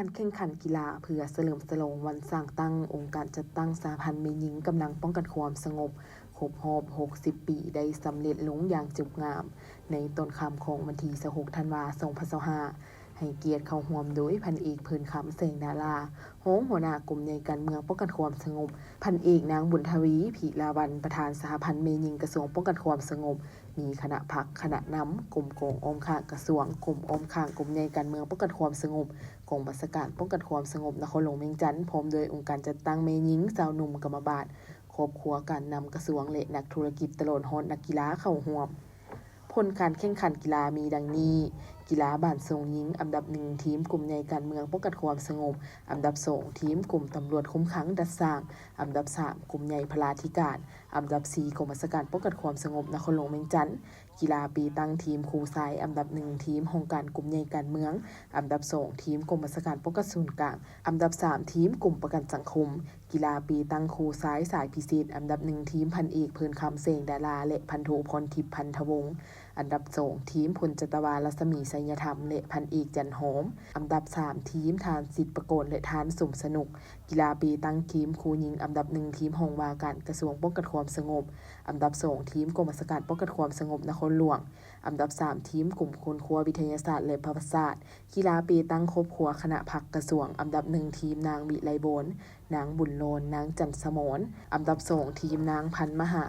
ການແຂ່ງຂັນກິລາເພື່ອສະເຫຼີມສະຫຼອງວັນສ້າງຕັ້ງອົງການຈັດຕັ້ງສະຫະພັນແມ່ຍິງກຳລັງປ້ອງກັນຄວາມສະຫງົບ ຄົບຮອບຫົກສິບປີ ໄດ້ສຳເລັດລົງຢ່າງຈົບງາມ ໃນຕອນຄ່ຳຂອງວັນທີຊາວຫົກ ທັນວາ ສອງພັນຊາວຫ້າ ໃຫ້ກຽດເຂົ້າຮ່ວມໂດຍ ພັນເອກ ເພີນຄຳ ແສງດາລາ ຮອງຫົວໜ້າກົມໃຫຍ່ການເມືອງປ້ອງກັນຄວາມສະຫງົບ, ພັນເອກ ນາງ ບຸນທະວີ ພິລາວັນ ປະທານສະຫະພັນແມ່ຍິງກະຊວງປ້ອງກັນຄວາມສະຫງົບ, ມີຄະນະພັກ, ຄະນະນຳ, ກົມກອງອ້ອມຂ້າງກະຊວງ, ກົມອ້ອມຂ້າງກົມໃຫຍ່ການເມືອງປ້ອງກັນຄວາມສະຫງົບ, ກອງບັນຊາການປ້ອງກັນຄວາມສະຫງົບນະຄອນຫຼວງວຽງຈັນ, ພ້ອມດ້ວຍອົງການຈັດຕັ້ງແມ່ຍິງ, ຊາວໜຸ່ມ, ກຳມະບາດ, ຄອບຄົວ, ການນຳກະຊວງ ແລະ ນັກທຸລະກິດ, ຕະຫຼອດຮອດນັກກິລາເຂົ້າຮ່ວມ. ຜົນການແຂ່ງຂັນກິລາມີດັ່ງນີ້: ກິລາບານສົ່ງຍິງ, ອັນດັບໜຶ່ງ ທີມກົມໃຫຍ່ການເມືອງປ້ອງກັນຄວາມສະຫງົບ, ອັນດັບສອງ ທີມກົມຕຳຫຼວດຄຸມຂັງດັດສ້າງ, ອັນດັບສາມ ກົມໃຫຍ່ພະລາທິການ, ອັນດັບສີ່ ກອງບັນຊາການປ້ອງກັນຄວາມສະຫງົບນະຄອນຫຼວງວຽງຈັນ. ກິລາເປຕັງ ທີມຄູຊາຍ, ອັນດັບໜຶ່ງ ທີມຫ້ອງການກົມໃຫຍ່ການເມືອງ, ອັນດັບສອງ ທີມກອງບັນຊາການປ້ອງກັນສູນກາງ, ອັນດັບສາມ ທີມກົມປະກັນສັງຄົມ. ກິລາເປຕັງຄູຊາຍສາຍພິເສດ, ອັນດັບໜຶ່ງ ທີມພັນເອກ ເພີນຄຳ ແສງດາລາ ແລະ ພັນໂທ ພອນທິບ ພັນທະວົງ, ອັນດັບສອງ ທີມພົນຈັດຕະວາ ລັດສະໝີ ໄຊຍະທຳ ແລະ ພັນເອກ ຈັນຫອມ, ອັນດັບສາມ ທີມທ່ານ ສິດປະກອນ ແລະ ທ່ານ ສົມສະໜຸກ. ກິລາເປຕັງທີມຄູ່ຍິງ, ອັນດັບໜຶ່ງ ທີມຫ້ອງວ່າການກະຊວງປ້ອງກັນຄວາມສະຫງົບ, ອັນດັບສອງ ທີມກອງບັນຊາການປ້ອງກັນຄວາມສະຫງົບນະຄອນຫຼວງ, ອັນດັບສາມ ທີມກົມຄົ້ນຄວ້າວິທະຍາສາດ ແລະ ປະຫວັດສາດ. ກິລາເປຕັງຄອບຄົວ, ຄະນະພັກກະຊວງ, ອັນດັບໜຶ່ງ ທີມນາງ ວິໄລບອນ, ນາງ ບຸນລອນ, ນາງ ຈັນສະໝອນ, ອັນດັບສອງ ທີມນາງ ພັນມະຫາ,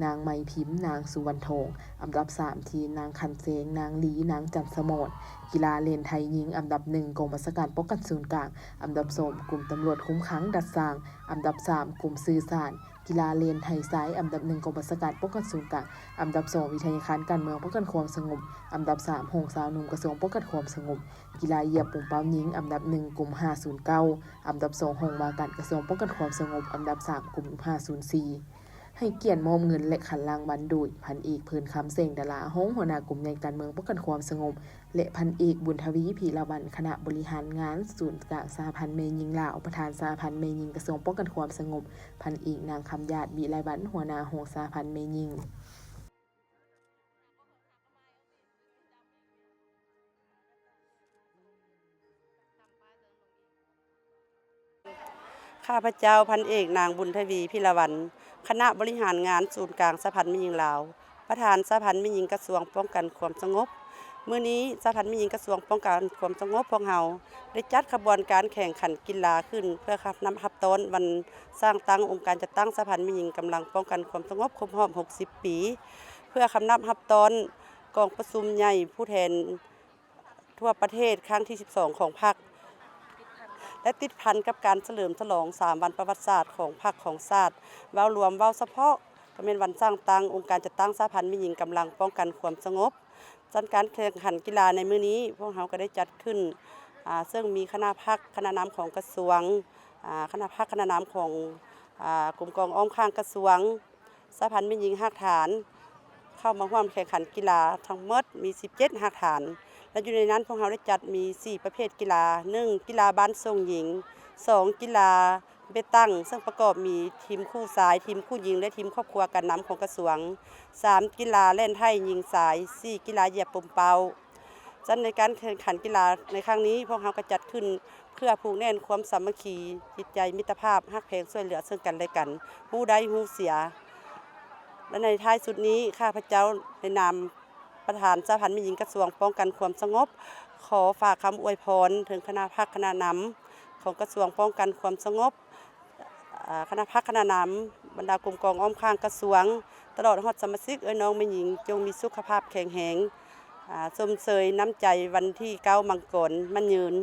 ນາງ ໄມພິມ, ນາງ ສຸວັນທອງ, ອັນດັບສາມ ທີມນາງ ຂັນແສງ, ນາງ ລີ, ນາງ ຈັນສະໝອນ. ກິລາແລ່ນໄທຍິງ, ອັນດັບໜຶ່ງ ກອງບັນຊາການປ້ອງກັນສູນກາງ, ອັນດັບສອງ ກົມຕຳຫຼວດຄຸມຂັງດັດສ້າງ, ອັນດັບສາມ ກົມສື່ສານ. ກິລາແລ່ນໄທຊາຍ, ອັນດັບໜຶ່ງ ກອງບັນຊາການປ້ອງກັນສູນກາງ, ອັນດັບສອງ ວິທະຍາຄານການເມືອງປ້ອງກັນຄວາມສະຫງົບ, ອັນດັບສາມ ຫ້ອງຊາວໜຸ່ມກະຊວງປ້ອງກັນຄວາມສະຫງົບ. ກິລາຢຽບປົມເປົ້າຍິງ, ອັນດັບໜຶ່ງ ກົມຫ້າສູນເກົ້າ, ອັນດັບສອງ ຫ້ອງວ່າການກະຊວງປ້ອງກັນຄວາມສະຫງົບ, ອັນດັບສາມ ກົມຫ້າສູນສີ່. ໃຫ້ກຽດມອບເງິນ ແລະ ຂັນລາງວັນໂດຍ ພັນເອກ ເພີນຄຳ ແສງດາລາ ຮອງຫົວໜ້າກົມໃຫຍ່ການເມືອງປ້ອງກັນຄວາມສະຫງົບ ແລະ ພັນເອກ ບຸນທະວີ ພີລະວັນ ຄະນະບໍລິຫານງານສູນກາງສະຫະພັນແມ່ຍິງລາວ, ປະທານສະຫະພັນແມ່ຍິງກະຊວງປ້ອງກັນຄວາມສະຫງົບ, ພັນເອກ ນາງ ຄຳຢາດ ວິໄລວັນ ຫົວໜ້າຫ້ອງສະຫະພັນແມ່ຍິງ. ຂ້າພະເຈົ້າ ພັນເອກ ນາງ ບຸນທະວີ ພິລະວັນ ຄະນະບໍລິຫານງານສູນກາງສະຫະພັນແມ່ຍິງລາວ, ປະທານສະຫະພັນແມ່ຍິງກະຊວງປ້ອງກັນຄວາມສະຫງົບ. ມື້ນີ້ ສະຫະພັນແມ່ຍິງກະຊວງປ້ອງກັນຄວາມສະຫງົບພວກເຮົາ ໄດ້ຈັດຂະບວນການແຂ່ງຂັນກິລາຂຶ້ນ ເພື່ອຮັບນັບຮັບຕ້ອນວັນສ້າງຕັ້ງອົງການຈັດຕັ້ງສະຫະພັນແມ່ຍິງກຳລັງປ້ອງກັນຄວາມສະຫງົບຄົບຮອບຫົກສິບປີ, ເພື່ອຄຳນັບຮັບຕ້ອນກອງປະຊຸມໃຫຍ່ຜູ້ແທນ ທົ່ວປະເທດຄັ້ງທີສິບສອງຂອງພັກ ແລະ ຕິດພັນກັບການສະເຫຼີມສະຫຼອງສາມວັນປະຫວັດສາດຂອງພັກຂອງຊາດ. ເວົ້າລວມ, ເວົ້າສະເພາະ ກໍແມ່ນວັນສ້າງຕັ້ງອົງການຈັດຕັ້ງສະຫະພັນແມ່ຍິງກຳລັງປ້ອງກັນຄວາມສະຫງົບ. ສະນັ້ນ ການແຂ່ງຂັນກິລາໃນມື້ນີ້ ພວກເຮົາກໍໄດ້ຈັດຂຶ້ນ, ອາ, ເຊິ່ງມີຄະນະພັກ, ຄະນະນຳຂອງກະຊວງ, ອາ, ຄະນະພັກ, ຄະນະນຳຂອງ, ອາ, ກົມກອງອ້ອມຂ້າງກະຊວງ, ສະຫະພັນແມ່ຍິງຮາກຖານ ເຂົ້າມາຮ່ວມແຂ່ງຂັນກິລາທັງໝົດມີສິບເຈັດຮາກຖານ ແລະ ຢູ່ໃນນັ້ນພວກເຮົາໄດ້ຈັດມີສີ່ປະເພດກິລາ, ໜຶ່ງ ກິລາບານສົ່ງຍິງ, ສອງ ກິລາເປຕັງ ເຊິ່ງປະກອບມີທີມຄູ່ຊາຍ, ທີມຄູ່ຍິງ ແລະ ທີມຄອບຄົວການນຳຂອງກະຊວງ, ສາມ ກິລາແລ່ນໄທຍິງຊາຍ, ສີ່ ກິລາຢຽບປົມເປົ້າ. ສະນັ້ນ ໃນການແຂ່ງຂັນກິລາໃນຄັ້ງນີ້ ພວກເຮົາກໍຈັດຂຶ້ນເພື່ອຜູກແໜ້ນຄວາມສາມັກຄີ, ຈິດໃຈມິດຕະພາບ, ຮັກແພງຊ່ວຍເຫຼືອເຊິ່ງກັນແລະກັນ, ຮູ້ໄດ້ຮູ້ເສຍ. ແລະ ໃນທ້າຍສຸດນີ້ ຂ້າພະເຈົ້າໃນນາມປະທານສະຫະພັນແມ່ຍິງກະຊວງປ້ອງກັນຄວາມສະຫງົບ ຂໍຝາກຄຳອວຍພອນເຖິງຄະນະພັກຄະນະນຳຂອງກະຊວງປ້ອງກັນຄວາມສະຫງົບ, ອາ, ຄະນະພັກຄະນະນຳ, ບັນດາກົມກອງອ້ອມຂ້າງກະຊວງ, ຕະຫຼອດຮອດສະມາຊິກເອື້ອຍນ້ອງແມ່ຍິງ ຈົ່ງມີສຸຂະພາບແຂງແຮງ, ອາ, ຊົມເຊີຍນ້ຳໃຈວັນທີເກົ້າມັງກອນໝັ້ນຍືນ.